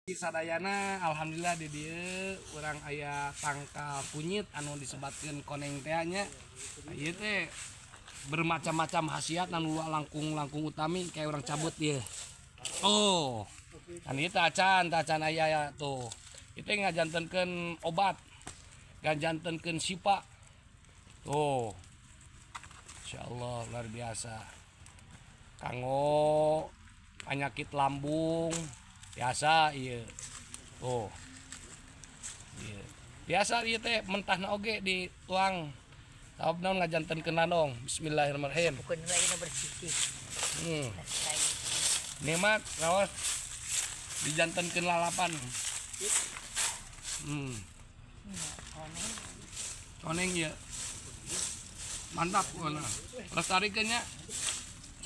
Sadayana, alhamdulillah di dieu urang aya tangkal kunyit anu disebatkeun koneng teh nya. Ieu teh bermacam-macam khasiat anu langkung-langkung utami kayak urang cabut ieu. Oh. Kan ieu teh acan, teh acan aya ya tuh. Itu ngajantenkeun obat. Ngajantenkeun syifa. Tuh. Insyaallah luar biasa. Kanggo penyakit lambung biasa iya tuh iya biasa iya teh mentahna oge dituang sabab naon ngajantenkeun landong. Bismillahirrahmanirrahim. Bukan lagi na bersih. Nikmat raos dijantenkeun lalapan. Koneng ya mantap pokona. Lestarikeun nya,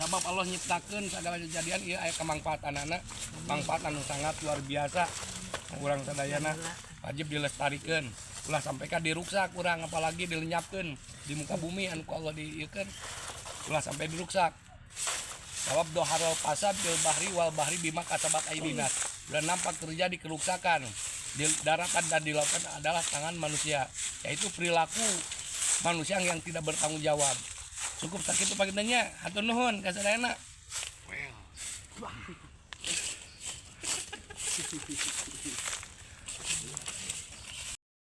sabab Allah nyiptakeun segala kejadian ieu aya kemangfaatanana, manfaat anu sangat luar biasa. Urang sadayana wajib dilestarikan, ulah sampai ka diruksak urang, apalagi dilenyapkeun di muka bumi anu ku Allah diieukeun, ulah sampai diruksak. Sabab doharul fasad fil barri wal bahri bima kasabat aidinas, udah nampak terjadi keruksakan di daratan dan di lautan adalah tangan manusia, yaitu perilaku manusia yang tidak bertanggung jawab. Cukup sakitu pagintennya, hatur nuhun ka sadayana. Well.